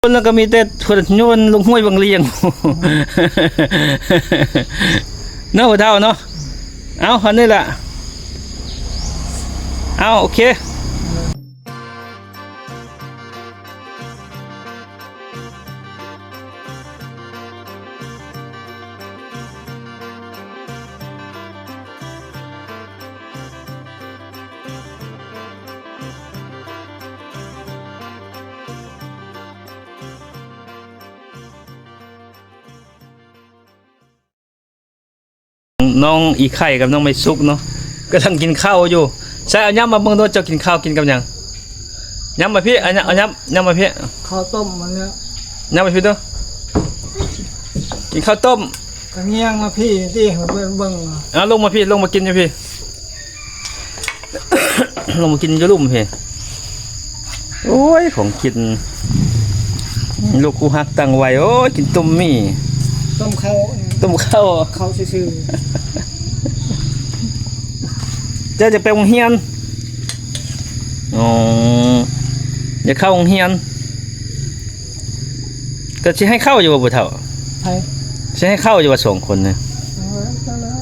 ຄົນລະກໍມີແຕ່ເພິ່ນໂຍນລົງຫ້ວຍວັງລຽງ ເນາະ ພໍ່ເຖົ້າເນາະ. ເອົາ ອັນນີ້ລະ ເອົາ ໂອເຄ. ນ້ອງອີ່ໄຂ່ກັບນ້ອງໄມ້ສຸກເນາະ ກຳລັງກິນເຂົ້າຢູ່. ໃສ່ ເອົາຫຍັບມາເບິ່ງໂລດ ເຈົ້າກິນເຂົ້າກິນກັບຫຍັງ? ຫຍັບມາພີ້ ເອົາຫຍັບ ເອົາຫຍັບ ຫຍັບມາພີ້. ເຂົ້າຕົ້ມມັນແຫຼະ ຫຍັບມາພີ້ເດີ້. ກິນເຂົ້າຕົ້ມ. ກະແຍງມາພີ້ຕິ ໃຫ້ເພິ່ນເບິ່ງ. ເອົາລົງມາພີ້ ລົງມາກິນຢູ່ພີ້ ລົງມາກິນຢູ່ລຸ່ມພີ້. ໂອ້ຍ ຂອງກິນ ລູກຄູ່ຮັກຕັ້ງໄວ້. ໂອ້ຍ ກິນຕົ້ມໝີ່ ຕົ້ມເຂົ້າ ຕົ້ມເຂົ້າ ເຂົ້າຊື່ໆ. ເຈົ້າຈະໄປໂຮງຮຽນ? ອໍ ຢາກເຂົ້າໂຮງຮຽນ. ກໍຊິໃຫ້ເຂົ້າຢູ່ບໍ່ ຜູ້ເຖົ້າ? ໃຜ? ຊິໃຫ້ເຂົ້າຢູ່ບໍ່ ສອງຄົນນີ້? ເອີ ເຈົ້າແລ້ວ.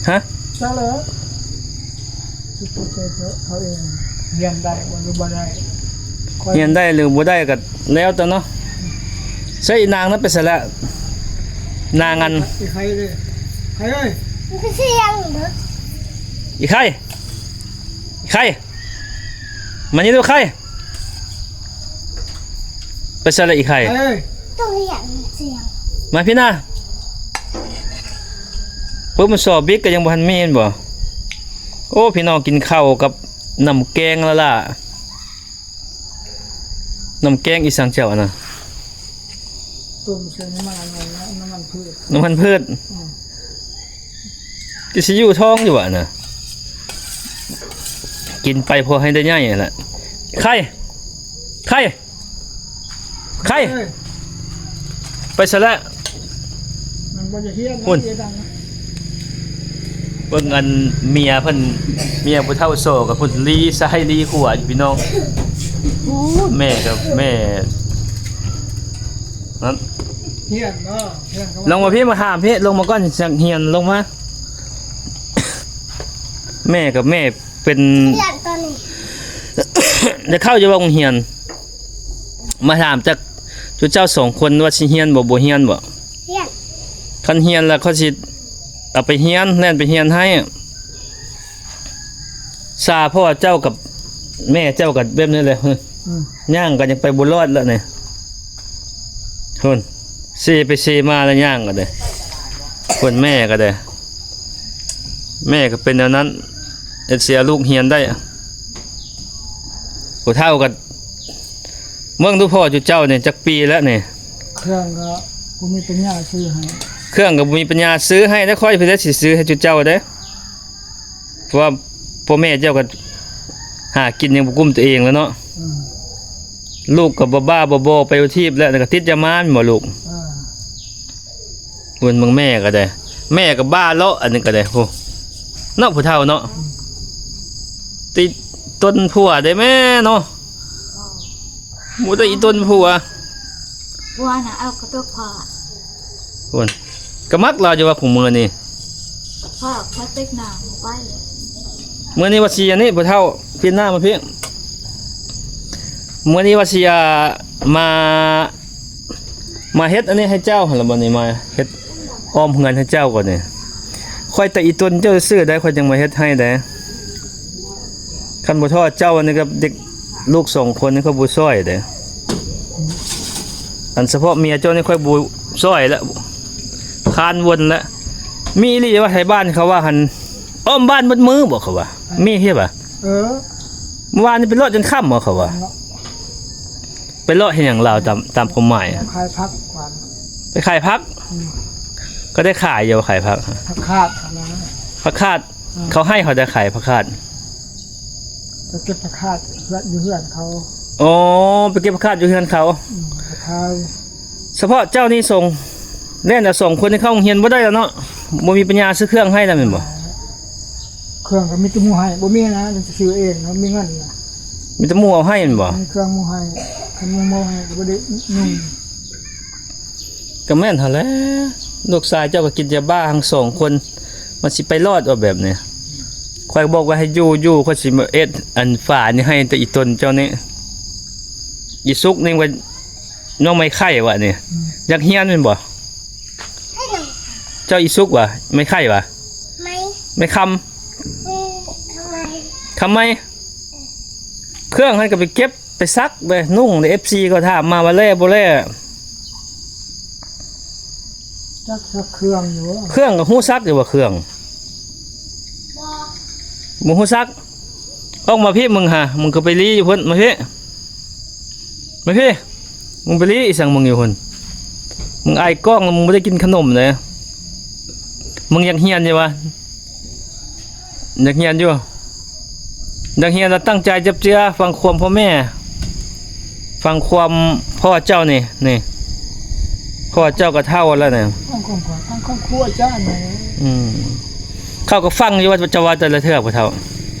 ຮະ? ເຈົ້າແລ້ວ. ຄິດໃຈເຂົາເອງ ຮຽນໄດ້ບໍ່ ຫຼືບໍ່ໄດ້? ຮຽນໄດ້ຫຼືບໍ່ໄດ້ກໍແລ້ວແຕ່ເນາະ. ໃສ່ອີນາງນັ້ນໄປໃສລະ? ນາງອັນ ອີ່ໄຂ່ເດ້ ໄຂ່ເອີຍ. ມັນຄືສຽງເດີ້ ອີ່ໄຂ່ ໄຂ່ ມານີ້ລູກໄຂ່. ໄປໃສລະອີ່ໄຂ່? ເອີຍ ຕ້ອງຮຽນສຽງ. ມາພີ້ນະ. ປຶ້ມ ສອບບິກກໍຍັງບໍ່ທັນມີແມ່ນບໍ່? ໂອ້ ພີ່ນ້ອງ ກິນເຂົ້າກັບນ້ຳແກງລະລະ. ນ້ຳແກງອີ່ສັງເຈົ້າອັນນະ? ຕົ້ມໃສ່ນ້ຳມັນອັນນັ້ນນະ ນ້ຳມັນພືດ ນ້ຳມັນພືດ. ອືມ ຄືຊິຢູ່ທ້ອງຢູ່ຫວານະ? ກິນໄປພໍໃຫ້ໄດ້ໃຫຍ່ຫັ້ນແຫຼະ. ໄຂ່ ໄຂ່ ໄຂ່ ເອີຍ ໄປໃສລະ? ມັນບໍ່ຢາກຮຽນ ພຸ້ນ ເບິ່ງອັນເມຍເພິ່ນ ເມຍຜູ້ເຖົ້າໂຊກັບພຸ້ນ ລີຊ້າຍລີຂວາຢູ່ພີ່ນ້ອງ. ໂອ້ ແມ່ກັບແມ່ນັ້ນ ຮຽນເນາະ ຮຽນກໍ ລົງມາພີ້ ມາຫາພີ້ ລົງມາກ່ອນ ຈັກຮຽນ ລົງມາ. ແມ່ກັບແມ່ເປັນ ຮຽນຕອນນີ້ ໄດ້ເຂົ້າຢູ່ບໍ່ໂຮງຮຽນ? ມາຖາມຈັກ ຈຸເຈົ້າສອງຄົນວ່າຊິຮຽນບໍ່ ບໍ່ຮຽນບໍ່? ຮຽນ. ຄັນຮຽນແລ້ວຂ້ອຍຊິເອົາໄປຮຽນ ແລ່ນໄປຮຽນໃຫ້. ສາພໍ່ເຈົ້າກັບແມ່ເຈົ້າກໍແບບນີ້ແຫຼະ ອືມ ຍ່າງກໍຍັງໄປບໍ່ລອດແລ້ວນີ້. ພຸ້ນ ເຊໄປເຊມາແລ້ວຍ່າງກໍໄດ້ ຄົນແມ່ກໍໄດ້ ແມ່ກໍເປັນແນວນັ້ນ ເຮັດເສຍລູກຮຽນໄດ້. ຜູ້ເຖົ້າກໍ ເບິ່ງດູພໍ່ຈຸເຈົ້ານີ້ຈັກປີແລ້ວນີ້? ເຄື່ອງກໍບໍ່ມີປັນຍາຊື້ໃຫ້ ເຄື່ອງກໍບໍ່ມີປັນຍາຊື້ໃຫ້ ແລ້ວຂ້ອຍເພິ່ນຊິຊື້ໃຫ້ຈຸເຈົ້າເດ້. ເພາະວ່າພໍ່ແມ່ເຈົ້າກໍຫາກິນຍັງບໍ່ກຸ້ມຕົວເອງແລ້ວເນາະ. ອືມ ລູກກໍບ້າໆ ບໍໆ ໄປຢູ່ທີບແລ້ວ ແລ້ວກໍຕິດຢາມາແມ່ນບໍ່ລູກ? ເອີ ເບິ່ງແມ່ກໍໄດ້ ແມ່ກໍບ້າເລາະ ອັນນີ້ກໍໄດ້ ໂຫ ເນາະ ຜູ້ເຖົ້າເນາະ. ອືມ ຕິດຕົນຜົວໄດ້ແມ່ເນາະ ບໍ່ໄດ້ອີຕົນຜົວ ຜົວນະເອົາກະຕົກພໍ່ ພຸ້ນ ກໍມັກລາວຢູ່ວ່າຜູ້ມື້ນີ້ ພໍ່ ພໍ່ຕິດໜ້າບໍ່ໄປເລີຍ. ມື້ນີ້ວ່າຊິອັນນີ້ ຜູ້ເຖົ້າ ປິ່ນໜ້າມາພີ້ ມື້ນີ້ວ່າຊິ ອ່າ ມາ ມາເຮັດອັນນີ້ໃຫ້ເຈົ້າຫັ້ນລະ ບັດນີ້ມາເຮັດອ້ອມເຮືອນໃຫ້ເຈົ້າກ່ອນນີ້. ຂ້ອຍແຕ່ອີຕົນເຈົ້າຊື່ໄດ໋ ຂ້ອຍຈັ່ງມາເຮັດໃຫ້ໄດ໋. ຄັນບໍ່ທໍ່ເຈົ້ານີ້ກັບເດັກລູກສອງຄົນນີ້ ຂ້ອຍບໍ່ຊ່ອຍເດ້. ອັນສະເພາະເມຍເຈົ້ານີ້ ຂ້ອຍບໍ່ຊ່ອຍລະ ຄ້ານວົນລະ. ມີອີ່ຫຼີວ່າໄທບ້ານເຂົາວ່າຫັ້ນ ອ້ອມບ້ານໝົດມື້ບໍ ເຂົາວ່າ ມີເຮັດວ່າ. ເອີ ມື້ວານນີ້ໄປເລາະຈົນຄ່ຳບໍ ເຂົາວ່າ. ເນາະ ໄປເລາະເຮັດຫຍັງລາວ ຕາມ ຕາມຄວາມໝາຍ? ຂາຍຜັກຫວານ ໄປຂາຍຜັກ. ອືມ ກໍໄດ້ຂາຍຢູ່ ຂາຍຜັກ ຜັກຄາດຫັ້ນນະ ຜັກຄາດ. ອືມ ເຂົາໃຫ້ເຂົາໄດ້ຂາຍຜັກຄາດ? ໄປເກັບຜັກຄາດເຮືອນ ຢູ່ເຮືອນເຂົາ. ອໍ ໄປເກັບຜັກຄາດຢູ່ເຮືອນເຂົາ. ອືມ ໄປຂາຍ. ສະເພາະເຈົ້ານີ້ ສອງ ແລ້ວສອງຄົນນີ້ເຂົ້າໂຮງຮຽນບໍ່ໄດ້ແລ້ວເນາະ ບໍ່ມີປັນຍາຊື້ເຄື່ອງໃຫ້ແລ້ວແມ່ນບໍ່? ເຄື່ອງກໍມີແຕ່ໝູ່ໃຫ້ ບໍ່ມີນະ ຊື້ເອງ ບໍ່ມີເງິນນະ. ມີແຕ່ໝູ່ເອົາໃຫ້ແມ່ນບໍ່? ມີເຄື່ອງໝູ່ໃຫ້. ຄັນໝູ່ບໍ່ໃຫ້ກໍບໍ່ໄດ້ນຸ່ງ. ກໍແມ່ນຫັ້ນແຫຼະ ລູກຊາຍເຈົ້າກໍກິນຢາບ້າທັງສອງຄົນ ມັນຊິໄປລອດວ່າແບບນີ້. ຂ້ອຍບອກວ່າໃຫ້ຢູ່ ຢູ່ ຂ້ອຍຊິມາເຮັດອັນຝານີ້ໃຫ້ແຕ່ອີ່ຕົນເຈົ້ານີ້. ອີສຸກນີ້ວ່ານ້ອງໄມ້ໄຂ່ວະນີ້ ອືມ ຢາກຮຽນແມ່ນບໍ່? ເຈົ້າອີສຸກວະ ໄມ້ໄຂ່ວະ ໄມ້ ໄມ້ຄຳ ອືມ ຄຳໄມ້ ຄຳໄມ້. ເຄື່ອງຫັ້ນກໍໄປເກັບໄປຊັກໄປນຸ່ງເດ້ ເອັຟຊີກໍຖາມມາວ່າແລ້ບໍ່ແລ້. ຈັກຊັກເຄື່ອງຢູ່ ເຄື່ອງກໍຮູ້ຊັກຢູ່ວ່າເຄື່ອງ ບໍ່ຮູ້ຊັກ. ອອກມາພີ້ ມຶງຫາ ມຶງກໍໄປລີ້ຢູ່ພຸ້ນ ມາພີ້ ມາພີ້ ມຶງໄປລີ້ອີ່ສັງມຶງຢູ່ພຸ້ນ. ມຶງອາຍກ້ອງ ມຶງບໍ່ໄດ້ກິນຂະໜົມເດ້. ມຶງຢາກຮຽນຢູ່ວະ? ຢາກຮຽນຢູ່ ຢາກຮຽນແລ້ວຕັ້ງໃຈຈັບເຈື່ອ ຟັງຄວາມພໍ່ແມ່ ຟັງຄວາມພໍ່ເຈົ້ານີ້ ນີ້ ພໍ່ເຈົ້າກໍເຖົ້າແລ້ວນີ້ ຟັງຄວາມ ຟັງຄວາມຄົວເຈົ້ານີ້. ອືມ ເຂົາກໍຟັງຢູ່ວ່າເຈົ້າເວົ້າແຕ່ລະເທື່ອ ພໍ່ເຖົ້າ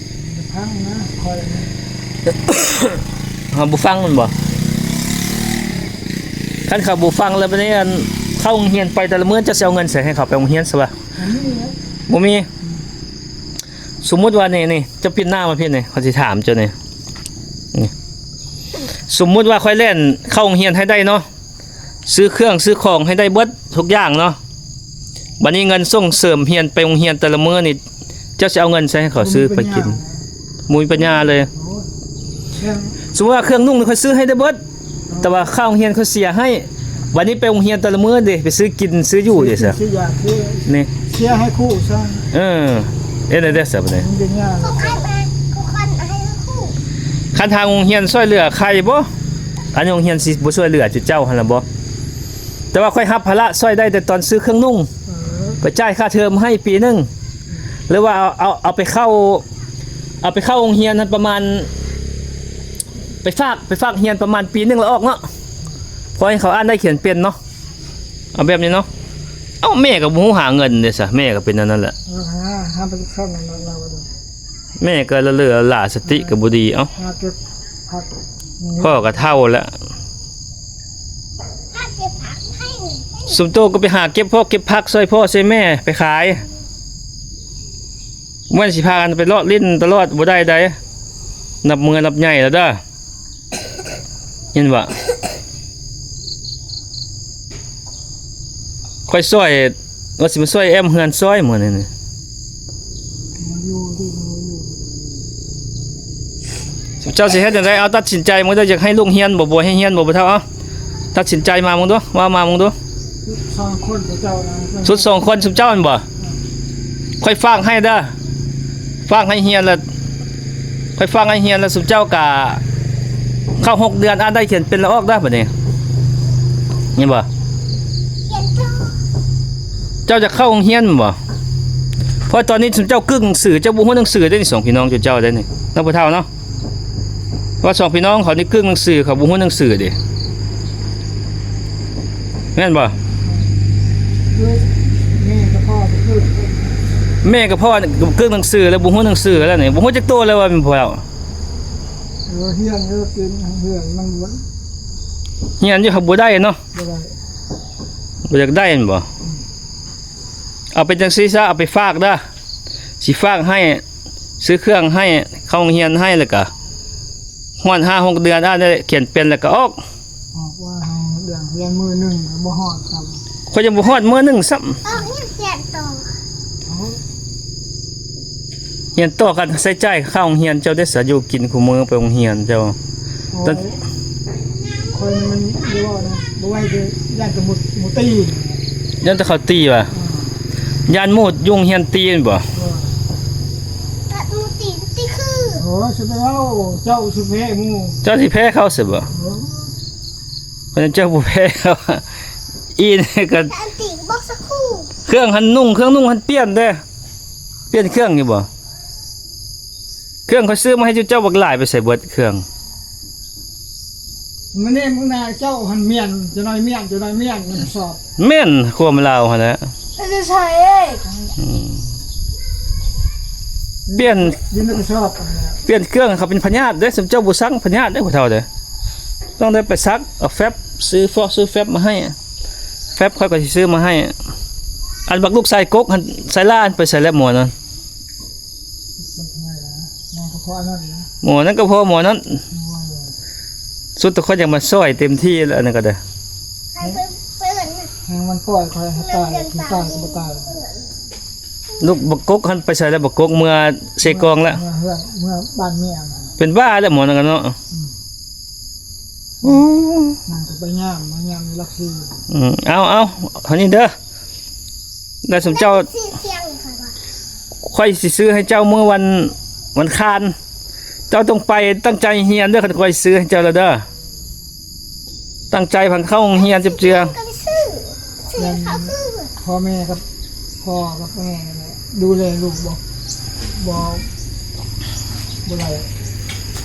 ຟັງນະ ຂ້ອຍ ເຮົາບໍ່ຟັງແມ່ນບໍ່? ຄັນເຂົາບໍ່ຟັງແລ້ວບັດນີ້ ອັນ ເຂົ້າໂຮງຮຽນໄປແຕ່ລະມື້ ເຈົ້າຊິເອົາເງິນໃສໃຫ້ເຂົາໄປໂຮງຮຽນຊະວະ? ບໍ່ມີແຫຼະ ບໍ່ມີ. ອືມ ສົມມຸດວ່ານີ້ ນີ້ ເຈົ້າປິ່ນໜ້າມາພີ້ນີ້ ຂ້ອຍຊິຖາມເຈົ້ານີ້ ນີ້ ສົມມຸດວ່າຂ້ອຍແລ່ນເຂົ້າໂຮງຮຽນໃຫ້ໄດ້ເນາະ ຊື້ເຄື່ອງຊື້ຂອງໃຫ້ໄດ້ເບິດທຸກຢ່າງເນາະ. ບັດນີ້ເງິນສົ່ງເສີມຮຽນໄປໂຮງຮຽນແຕ່ລະມື້ນີ້ ເຈົ້າຊິເອົາເງິນໃສໃຫ້ເຂົາຊື້ໄປກິນ? ບໍ່ມີປັນຍາເລີຍ. ໂອ້ຍ ສົມມຸດວ່າເຄື່ອງນຸ່ງນີ້ຂ້ອຍຊື້ໃຫ້ໄດ້ເບິດ ແຕ່ວ່າຄ່າໂຮງຮຽນຂ້ອຍເສຍໃຫ້. ບັດນີ້ໄປໂຮງຮຽນແຕ່ລະມື້ເດ້ ໄປຊື້ກິນຊື້ຢູ່ເດ້ຊະ ຊື້ຢາຊື້ ນີ້ ເສຍໃຫ້ຄູຊະ. ເອີ ເຮັດແນວໃດຊະບັດນີ້? ມັນເປັນຍາກ ຄັນທາງໂຮງຮຽນຊ່ວຍເຫຼືອໄຄບໍ່? ອັນໂຮງຮຽນຊິບໍ່ຊ່ວຍເຫຼືອຈຸເຈົ້າຫັ້ນລະບໍ່? ແຕ່ວ່າຂ້ອຍຮັບພາລະຊ່ວຍໄດ້ແຕ່ຕອນຊື້ເຄື່ອງນຸ່ງ ເອີ ໄປຈ່າຍຄ່າເທີມໃຫ້ປີໜຶ່ງ ຫຼືວ່າເອົາ ເອົາ ເອົາໄປເຂົ້າ ເອົາໄປເຂົ້າໂຮງຮຽນຫັ້ນປະມານ ໄປຝາກ ໄປຝາກຮຽນປະມານປີໜຶ່ງແລ້ວອອກເນາະ ພໍໃຫ້ເຂົາອ່ານໄດ້ຂຽນເປັນເນາະ. ເອົາແບບນີ້ເນາະ. ເອົ້າ ແມ່ກໍບໍ່ຮູ້ຫາເງິນເດ້ຊະ ແມ່ກໍເປັນອັນນັ້ນແຫຼະ ເອີ ຫາ ຫາໄປເຂົ້ານັ້ນລະ ລາວກໍໄດ້ ແມ່ກໍລະເລີລະຫຼາ ສະຕິກໍບໍ່ດີ. ເອົ້າ ຫາເກັບຜັກ ພໍ່ກໍເຖົ້າແລ້ວ ສຸມໂຕກໍໄປຫາເກັບພວກເກັບຜັກຊ່ອຍພໍ່ຊ່ອຍແມ່ໄປຂາຍ. ແມ່ນຊິພາກັນໄປເລາະຫຼິ້ນຕະຫຼອດບໍ່ໄດ້ໃດ໋ ນັບເມື່ອນັບໃຫຍ່ແລ້ວເດີ ເຫັນບໍ່? ຂ້ອຍຊ່ອຍ ວ່າຊິມາຊ່ວຍແອ້ມເຮືອນຊ່ອຍມື້ນີ້ນີ້. ເຈົ້າຊິເຮັດຈັ່ງໃດ? ເອົາ ຕັດສິນໃຈເບິ່ງເດີ ຢາກໃຫ້ລູກຮຽນບໍ່ ບໍ່ໃຫ້ຮຽນບໍ່ ພໍ່ເຖົ້າ? ເອົາ ຕັດສິນໃຈມາເບິ່ງດູ ເວົ້າມາເບິ່ງດູ. ສຸດສອງຄົນເຈົ້ານະ ສຸດສອງຄົນ ຊຸມເຈົ້າແມ່ນບໍ່? ຂ້ອຍຝາກໃຫ້ເດີ ຝາກໃຫ້ຮຽນລະ ຂ້ອຍຝາກໃຫ້ຮຽນລະ ຊຸມເຈົ້າກະເຂົ້າຫົກເດືອນ ອ່ານໄດ້ຂຽນເປັນລະອອກເດີ ບາດນີ້ ເຫັນບໍ່? ເຈົ້າຈະເຂົ້າໂຮງຮຽນແມ່ນບໍ່? ເພາະຕອນນີ້ຊຸມເຈົ້າກຶກໜັງສື ເຈົ້າບໍ່ຮູ້ໜັງສືເດ້ນີ້ ສອງພີ່ນ້ອງເຈົ້າເດ້ນີ້ ເນາະ ພໍ່ເຖົ້າເນາະ. ວ່າສອງພີ່ນ້ອງເຂົານີ້ກຶກໜັງສື ເຂົາບໍ່ຮູ້ໜັງສືເດ້ ແມ່ນບໍ່? ແມ່ກັບພໍ່ກໍກຶກ ແມ່ກັບພໍ່ກໍກຶກໜັງສືແລ້ວ ບໍ່ຮູ້ໜັງສືແລ້ວນີ້ ບໍ່ຮູ້ຈັກໂຕແລ້ວວ່າແມ່ນພໍ່. ເອີ ຮຽນກໍເປັນ ຮຽນມັນບໍ່ ຮຽນຢູ່ ຫາກບໍ່ໄດ້ເນາະ ບໍ່ໄດ້ ບໍ່ຢາກໄດ້ແມ່ນບໍ່? ອືມ ເອົາເປັນຈັ່ງຊີ້ຊະ ເອົາໄປຝາກເດີ ຊິຝາກໃຫ້ ຊື້ເຄື່ອງໃຫ້ ເຂົ້າໂຮງຮຽນໃຫ້ ແລ້ວກະຮອດຫ້າຫົກເດືອນ ອ່ານໄດ້ຂຽນເປັນແລ້ວກະອອກ ອອກວ່າເຮົາເລື່ອງຮຽນມື້ໜຶ່ງກໍບໍ່ຮອດຊ້ຳ ຂ້ອຍຍັງບໍ່ຮອດມື້ໜຶ່ງຊ້ຳ ອອກຮຽນຕໍ່ ຮຽນຕໍ່ກັນ ໃຊ້ຈ່າຍຄ່າໂຮງຮຽນເຈົ້າເດ້ຊະ ຢູ່ກິນຄູ່ມື້ໄປໂຮງຮຽນເຈົ້າ ໂອ້ຍ ຂ້ອຍມັນບໍ່ເວົ້ານະ ບໍ່ໄຫວເດ້ ຢ້ານແຕ່ໝູ່ ໝູ່ຕີ ຢ້ານແຕ່ເຂົາຕີຫວາ? ເອີ ຢ້ານໝູ່ຢູ່ໂຮງຮຽນຕີແມ່ນບໍ່? ເອີ ຕັດໝູ່ຕີ ຕີຄື ໂອ້ຍ ຊິໄປເວົ້າ ເຈົ້າຊິແພ້ໝູ່ ເຈົ້າຊິແພ້ເຂົາຊະບໍ່? ໂອ້ຍ ເພິ່ນເຈົ້າບໍ່ແພ້ເຂົາ ອີນີ້ກໍ ແຕ່ອັນຕີກໍບອກສັກຄູ່ ເຄື່ອງຫັ້ນນຸ່ງ ເຄື່ອງນຸ່ງຫັ້ນປ່ຽນເດ້ ປ່ຽນເຄື່ອງຢູ່ບໍ່? ເຄື່ອງຂ້ອຍຊື້ມາໃຫ້ເຈົ້າບັກຫຼາຍ ໄປໃສເບິດເຄື່ອງ? ມື້ນີ້ມື້ໜ້າເຈົ້າຫັ້ນມ້ຽນ ຈັກໜ້ອຍມ້ຽນ ຈັກໜ້ອຍມ້ຽນ ມັນສອບ ແມ່ນຄວາມລາວຫັ້ນແຫຼະ ເປັນໃສເອີຍ? ອືມ ປ່ຽນ ຢູ່ໃນກະສອບຫັ້ນແຫຼະ ປ່ຽນເຄື່ອງ ເຂົາເປັນພະຍາດເດ້ ຊຸມເຈົ້າບໍ່ຊັງພະຍາດເດ້ ຜູ້ເຖົ້າເດ້. ຕ້ອງໄດ້ໄປສັກ ເອົາແຟັບ ຊື້ຟອກຊື້ແຟັບມາໃຫ້ ແຟັບຂ້ອຍກໍຊິຊື້ມາໃຫ້. ອັນບັກລູກຊາຍກົກຫັ້ນ ຊາຍຫຼ້າຫັ້ນໄປໃສແລ້ວໝໍນັ້ນ? ໝໍນັ້ນກໍພໍ ໝໍນັ້ນ ສຸດແຕ່ຂ້ອຍຢາກມາຊ່ອຍເຕັມທີ່ແລ້ວ ອັນນັ້ນກໍໄດ້ ໃຫ້ມັນປ່ອຍຂ້ອອຍໃຫ້ຕາຍ ມັນຕາຍກໍບໍ່ຕາຍ. ລູກບັກກົກຫັ້ນໄປໃສແລ້ວ? ບັກກົກເມືອເຊກອງແລ້ວ ເມືອເຮືອນ ເມືອບ້ານເມຍ. ເປັນບ້າແລ້ວໝໍນັ້ນກໍເນາະ. ອືມ ໂອ້ ມັນກໍໄປຍາມ ມາຍາມຢູ່ຫຼັກສີ່. ອືມ ເອົາ ເອົາ ເທົ່ານີ້ເດີ ແລ້ວສົມເຈົ້າ ຂ້ອຍຊິຊື້ໃຫ້ເຈົ້າມື້ວັນ ວັນຄານ ເຈົ້າຕ້ອງໄປຕັ້ງໃຈຮຽນເດີ ຄັນຂ້ອຍຊື້ໃຫ້ເຈົ້າແລ້ວເດີ. ຕັ້ງໃຈພັງເຂົ້າໂຮງຮຽນເຈັບເຈືອ. ແມ່ນ ພໍ່ແມ່ກັບ ພໍ່ກັບແມ່ນັ້ນແຫຼະ ດູແລລູກບໍ່ ບໍ່ ບໍ່ໄດ້.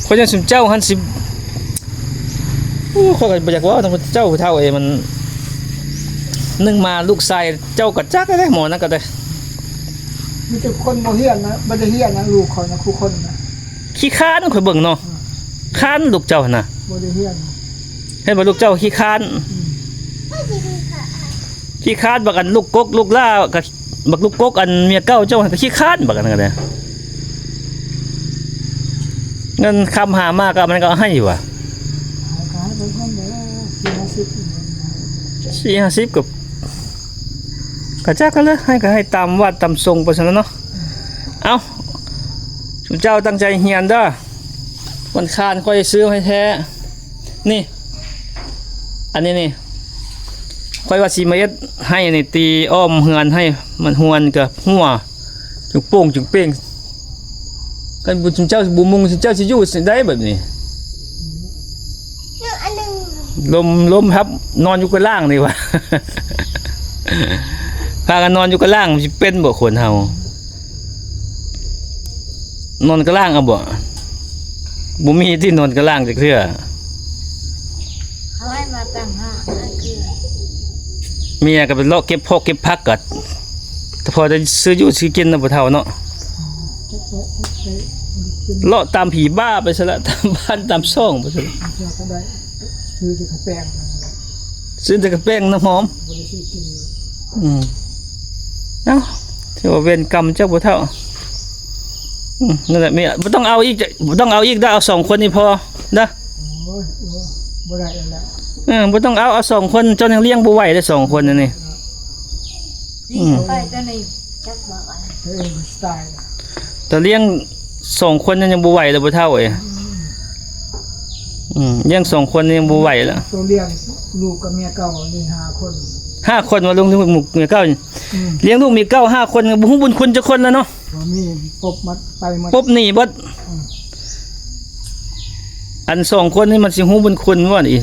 ຂ້ອຍຍັງສົມເຈົ້າຫັ້ນຊິ ໂອ້ ຂ້ອຍກໍບໍ່ຢາກເວົ້ານຳເຈົ້າຜູ້ເຖົ້າເອີຍ. ມັນ ໜຶ່ງມາລູກຊາຍເຈົ້າກໍຈັກແລ້ວ ໝໍນັ້ນກໍໄດ້ ມີແຕ່ຄົນບໍ່ຮຽນນະ ບໍ່ໄດ້ຮຽນນະ ລູກຂ້ອຍນະ ຄູ່ຄົນນະ. ຂີ້ຄ້ານ ຂ້ອຍເບິ່ງເນາະ ອືມ ຄ້ານລູກເຈົ້າຫັ້ນນະ ບໍ່ໄດ້ຮຽນ. ເຫັນບໍ່ ລູກເຈົ້າຂີ້ຄ້ານ ອືມ ຂີ້ຄ້ານ. ບັກອັນລູກກົກລູກຫຼ້າ ກັບບັກລູກກົກອັນເມຍເກົ່າເຈົ້າຫັ້ນກໍຂີ້ຄ້ານ ບັກອັນນັ້ນກໍໄດ້. ເງິນຄຳຫາມາກໍມັນກໍໃຫ້ຢູ່ຫວາ ໃຫ້ໄປເພິ່ນເດີ ສີ່ຫ້າສິບ ສີ່ຫ້າສິບ ກໍ ກໍຈັກກັນເລີຍ ໃຫ້ກໍໃຫ້ຕາມວາດຕາມຊົງໄປຊັ້ນແຫຼະເນາະ. ເອົ້າ ຊຸມເຈົ້າຕັ້ງໃຈຮຽນເດີ ວັນຄານຂ້ອຍຊື້ໃຫ້ແທ້. ນີ້ ອັນນີ້ນີ້ ຂ້ອຍວ່າຊິມາເຮັດໃຫ້ນີ້ ຕີອ້ອມເຮືອນໃຫ້ມັນຮວນກະຮົ່ວ ຈຸງໂປ່ງຈຸງເປ່ງ. ຄັນບຸນຊຸມເຈົ້າບໍ່ມຸງ ຊຸມເຈົ້າຊິຢູ່ໄດ້ແບບນີ້. ລົມ ລົມພັບນອນຢູ່ກະລ່າງນີ້ຫວາ ພາກັນນອນຢູ່ກະລ່າງ ມັນຊິເປັນບໍ່ຄົນເຮົາ? ນອນກະລ່າງເອົາບໍ່? ບໍ່ມີທີ່ນອນກະລ່າງຈັກເທື່ອ. ເຂົາໃຫ້ມາຕ່າງຫາກນັ້ນຄື ເມຍກໍໄປເລາະເກັບພອກເກັບຜັກ ກໍພໍໄດ້ຊື້ຢູ່ຊື້ກິນນະ ຜູ້ເຖົ້າເນາະ. ເລາະຕາມຜີບ້າໄປຊະລະ ຕາມບ້ານຕາມຊ່ອງໄປຊະລະ. ຊື້ແຕ່ກະແປ້ງ ຊື້ແຕ່ກະແປ້ງນ້ຳຫອມ ບໍ່ໄດ້ຊື້ກິນ. ອືມ ເອົ້າ ຖືວ່າເວນກຳເຈົ້າຜູ້ເຖົ້າ. ອືມ ນັ້ນແຫຼະ ບໍ່ຕ້ອງເອົາອີກ ບໍ່ຕ້ອງເອົາອີກເດີ ເອົາສອງຄົນນີ້ພໍເດີ. ໂອ້ຍ ບໍ່ໄດ້ແລ້ວ ເອີ ບໍ່ຕ້ອງເອົາ ເອົາສອງຄົນ ເຈົ້າຍັງລ້ຽງບໍ່ໄຫວເດ້ ສອງຄົນນີ້. ອືມ ໄປຕົວນີ້ຈັກບໍ່ໄຫວ ເອີ ສະໄຕ ແຕ່ລ້ຽງສອງຄົນຍັງບໍ່ໄຫວເລີຍ ຜູ້ເຖົ້າເອີຍ. ອືມ ອືມ ລ້ຽງສອງຄົນຍັງບໍ່ໄຫວລະ. ໂຕລ້ຽງລູກກັບເມຍເກົ່ານີ້ຫ້າຄົນ ຫ້າຄົນວ່າ ລ້ຽງລູກເມຍເກົ່ານີ້. ອືມ ລ້ຽງລູກເມຍເກົ່າຫ້າຄົນ ບໍ່ຮູ້ບຸນຄຸນຈັກຄົນລະເນາະ. ບໍ່ມີ ປົບໝົດ ໄປໝົດ ປົບໜີເບິດ. ອືມ ອັນສອງຄົນນີ້ມັນຊິຮູ້ບຸນຄຸນບໍ່ນີ້?